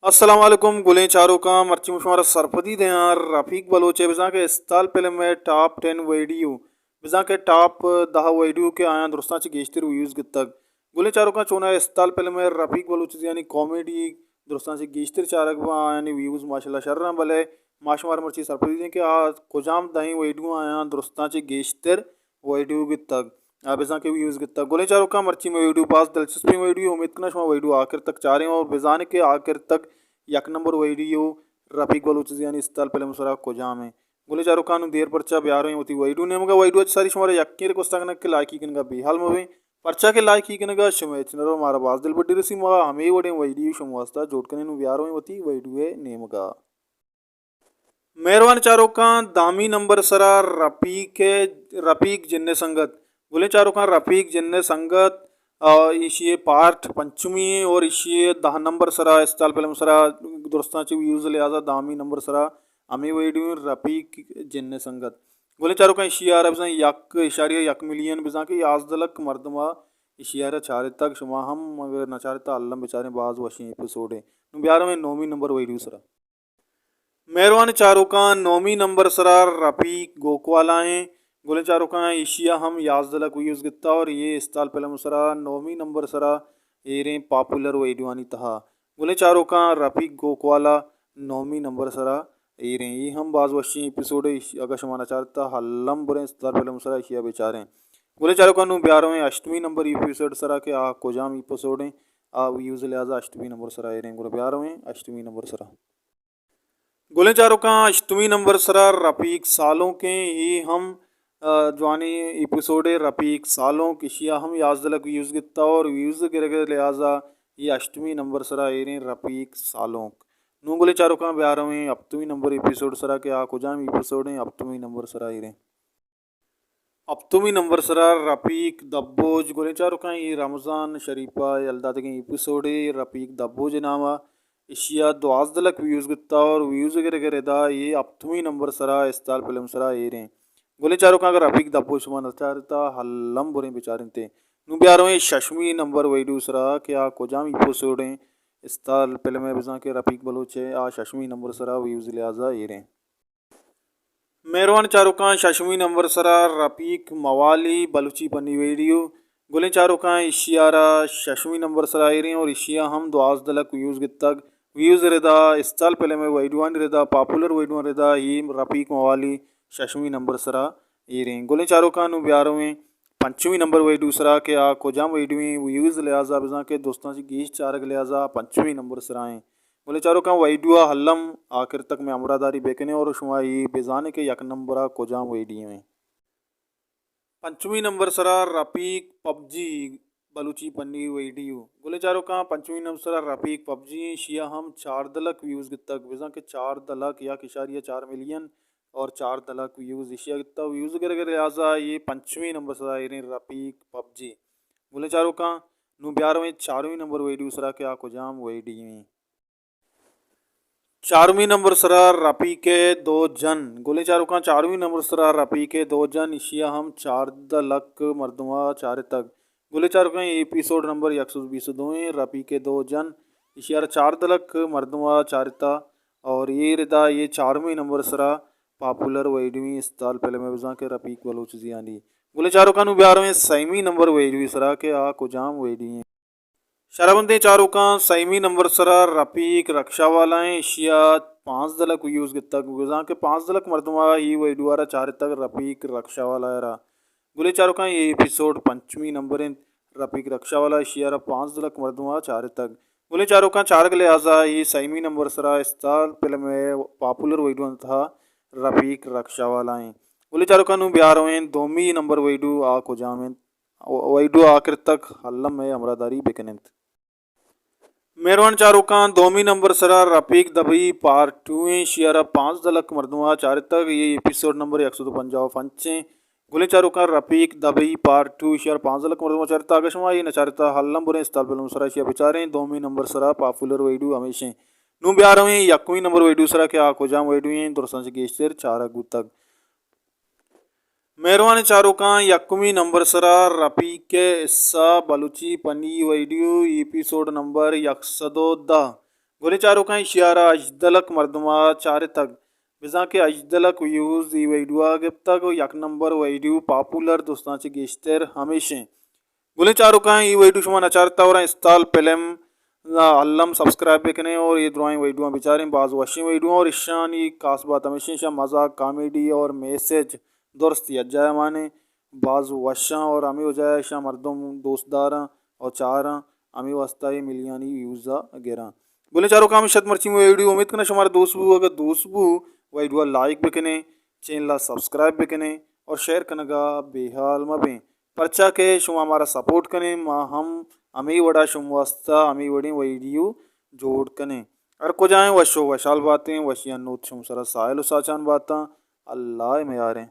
السلام علیکم گلیں چاروکاں، مرچی من شمارا سرپدی دیاں رفیق بلوچ ءِ بزاں کہ استال فلم ءِ ٹاپ ٹین ویڈیو، بزاں کہ ٹاپ دہ ویڈیو کہ آیاں درستاں چہ گیشتر ویوز گتگ۔ گلیں چاروکاں، چوناہا استال فلم ءِ رفیق بلوچ ءِ زیانی کامیڈی درستاں چہ گیشتر چارگ باں، آیانی ویوز ماشاءاللہ شر اَں، بلے ما شمارا مرچی سرپدی دیں کہ آ کجام دہیں ویڈیو آیاں درستاں چہ گیشتر ویڈیو گتگ، آ، بزاں کہ ویوز گتگ۔ گلیں چاروکاں، مرچی مئے ویڈیو باز دلچسپیں ویڈیو، امید کناں شما ویڈیو آخر تک چاریں اور بزانے کہ آخر تک یک نمبر ویڈیو رفیق بلوچ ءِ زیانی استال فلم ءِ سرا کجام ایں۔ گلیں چاروکاں، نوں دیر پرچا، بیارویں وتی ویڈیو ءِ نیمگا۔ ویڈیو ءَ چہ ساری شمارا یکیں ریکویسٹ کنگ کہ لائکی کنگا بے حال مبیں، پرچا کہ لائکی کنگا شمئے چنل ءَ مارا باز دلبڈی رسی، ما ہمے وڑیں ویڈیو شما واسطہ جوڑ کنیں۔ نوں بیارویں وتی ویڈیو ءِ نیمگا۔ مہروان چاروکاں، دہمی نمبر سرا رفیق، رفیق جن سنگت۔ گلیں چاروکاں، رفیق جن سنگت، آ، ایشی پارٹ پنچمی ایں اور ایشی دہ نمبر سرا استال فلم سرا درستاں چہ ویوز لحاظا دہمی نمبر سرا ہمے ویڈیو ایں رفیق جن سنگت۔ گلیں چاروکاں، ایشی آرا بزاں یک اشاریہ یک ملین، بزاں کہ یازدہ لکھ مردم ءَ ایشی آرا چارتگ۔ شما ہم اگر نہ چارتگ الم بچاریں، باز وشیں ایپیسوڈے۔ نوں بیارویں نومی نمبر ویڈیو سرا۔ مہروان چاروکاں، نومی نمبر سرا رفیق گوکوالا ایں۔ گلیں چاروکاں، ایشی ءَ ہم یازدہ لکھ ویوز گتا اور اے استال فلم سرا نومی نمبر سرا ایریں پاپولر ویڈیوانی تہا۔ گلیں چاروکاں، رفیق گوکوالا نومی نمبر سرا ایریں۔ اے ہم باز وشیں ایپیسوڈے، ایش-، اگاں شما نہ چارتا الم بریں استال فلم سرا ایشی ءَ بچاریں۔ گلیں چاروکاں، نوں بیارویں ہشتمی نمبر ایپیسوڈ سرا کہ آ کجام ایپیسوڈیں، آ ویوز لحاظا ہشتمی نمبر سرا ایریں۔ گڑا بیارویں ہشتمی نمبر سرا۔ گلیں چاروکاں، ہشتمی نمبر سرا رفیق سالونک ایں، اے ہم، آ، جوانیں ایپیسوڈے رفیق سالونک، ایشی ءَ ہم یازدہ لکھ ویوز گتا اور ویوز گرگ ءِ لحاظا اے ہشتمی نمبر سرا ایریں رفیق سالونک۔ نوں گلیں چاروکاں، بیارویں ہپتمی نمبر ایپیسوڈ سرا کہ آ کجام ایپیسوڈیں، ہپتمی نمبر سرا ایریں۔ ہپتمی نمبر سرا رفیق دبوج۔ گلیں چاروکاں، اے رمضان شریف ءَ یلہ داتگیں ایپیسوڈے رفیق دبوج ءِ نام ءَ، ایشی ءَ دوازدہ لکھ ویوز گتا اور ویوز گرگ ءِ ردا اے ہپتمی نمبر سرا استال فلم سرا ایریں۔ گلیں چاروکاں، اگر رفیق دبوج شما نہ چارتا الم بریں بچارنتے۔ نوں بیارویں ششمی نمبر ویڈیو سرا کہ آ کجام ایپیسوڈیں استال فلم ءِ، بزاں کہ رفیق بلوچ ءِ، آ ششمی نمبر سرا ویوز لحاظا ایریں۔ مہروان چاروکاں، ششمی نمبر سرا رفیق موالی، بلوچی پنی ویڈیو۔ گلیں چاروکاں، ایشی آرا ششمی نمبر سرا ایریں اور ایشی ءَ ہم دوازدہ لکھ ویوز گتگ۔ ویوز ردا، استال فلم ءِ ویڈیوانی ردا، پاپولر ویڈیوانی ردا اے رفیق موالی ششمی نمبر سرا ایریں۔ گلیں چاروکاں، نوں بیارویں پنچمی نمبر ویڈیو سرا کہ آ کجام ویڈیو ایں، ویوز لحاظا بزاں کہ دوستاں چہ گیش چارگ لحاظا پنچمی نمبر سرا ایں۔ گلیں چاروکاں، ویڈیو ءَ الم آخر تک مئے ہمراہ داری بکنیں اور شما اے بزانیں کہ یک نمبر ءَ کجام ویڈیو ایں۔ پنچمی نمبر سرا رفیق پب جی، بلوچی پنی ویڈیو۔ گلیں چاروکاں، پنچمی نمبر سرا رفیق پب جی ایں، ایشی ءَ ہم چاردہ لکھ ویوز گتگ، بزاں کہ چاردہ لکھ، یک اشاریہ چار ملین اور چاردہ لکھ ویوز ایشی ءَ گتگ۔ ویوز گرگ ءِ لحاظا اے پنچمی نمبر سرا ایریں رفیق پب جی۔ گلیں چاروکاں، نوں بیارویں چارمی نمبر ویڈیو سرا کہ آ کجام ویڈیو ایں۔ چارمی نمبر سرا رفیق دو جن۔ گلیں چاروکاں، چارمی نمبر سرا رفیق دو جن، ایشی ءَ ہم چاردہ لکھ مردم ءَ چارتگ۔ گلیں چاروکاں، ایپیسوڈ نمبر یک سد بیست و دو ایں، رفیق دو جن، ایشی ءَ را چاردہ لکھ مردم ءَ چارتا اور اے ردا اے چارمی نمبر سرا پاپولر ویڈیو ایں استال فلم ءِ، بزاں کہ رفیق بلوچ زیانی۔ گلیں چاروکاں، نوں بیارویں سیمی نمبر ویڈیو سرا کہ آ کجام ویڈیو ایں۔ شربندیں چاروکاں، سیمی نمبر سرا رفیق رکشہ والا ایں، ایشی ءَ پانزدہ لکھ ویوز گتگ، بزاں کہ پانزدہ لکھ مردم ءَ اے ویڈیو ءَ را چارتگ رفیق رکشہ والا ءَ را۔ گلیں چاروکاں، اے ایپیسوڈ پنچمی نمبر انت، رفیق رکشہ والا، ایشی ءَ را پانزدہ لکھ مردم ءَ چارتگ۔ گلیں چاروکاں، چارگ لحاظا اے سیمی نمبر سرا استال فلم ءِ پاپولر ویڈیوانی تہا رفیق رکشہ والا ایں۔ گلیں چاروکاں، نوں بیارویں دومی نمبر ویڈیو آ کجام انت؟ ویڈیو آخر تک الم ءَ ہمراہ داری بکن انت۔ مہروان چاروکاں، دومی نمبر سرا رفیق دبئی پارٹ ٹو ایں، ایشی ءَ را پانزدہ لکھ مردم ءَ چارتگ، اے ایپیسوڈ نمبر یک سد و پنجاہ و پنچ ایں۔ گلیں چاروکاں، رفیق دبئی پارٹ ٹو، ایشی ءَ را پانزدہ لکھ مردم ءَ چارتگ۔ اگاں شما اے نہ چارتا الم بریں استال فلم سرا ایشی ءَ بچاریں، دومی نمبر سرا پاپولر ویڈیو ہمیش ایں۔ نوں بیارویں یکمی نمبر ویڈیو سرا کہ آ کجام ویڈیو ایں، درستاں چہ گیشتر چارگ بوتگ۔ مہروانیں چاروکاں، یکمی نمبر سرا رفیق ءِ حصہ بلوچی پنی ویڈیو، ایپیسوڈ نمبر یک سد و دہ۔ گلیں چاروکاں، ایشی ءَ را ہژدہ لک مردم ءَ چارتگ، بزاں کہ ہژدہ لک ویوز اے ویڈیو ءَ گپتگ ءُ یک نمبر ویڈیو، پاپولر، دوستاں چہ گیشتر ہمیش اِنت۔ گلیں چاروکاں، اے ویڈیو شما نہ چارتا اور استال فلم الم سبسکرائب بکنیں اور اے درائیں ویڈیواں بچاریں، باز وشیں ویڈیو اور اشانی خاص بات ہمیش اِنت، اشاں مزاق، کامیڈی اور میسج درست یک جاہ ءَ مانیں، باز وشاں اور ہمے وجہ ءَ اشاں مردم دوست داراں اور چاراں، ہمے واسطہ اے ملیانی ویوز ءَ گراں۔ گلیں چاروکاں، ہمیش اَت مرچی ویڈیو، امید کناں شمارا دوست بو، اگر دوست بو ویڈیو ءَ لائک بکنیں، چینل ءَ سبسکرائب بکنیں اور شیئر کنگ ءَ بے حال مہ بیں، پرچا کہ شما مارا سپورٹ کنیں، ما ہم ہمے وڑا شما واسطہ ہمے وڑیں ویڈیو جوڑ کنیں۔ ہر کجائیں وش ءُ وشحال باتیں، وشیانی نود شما سرا ساہیل ءُ ساچان باتاں۔ اللہ ءِ میاریں۔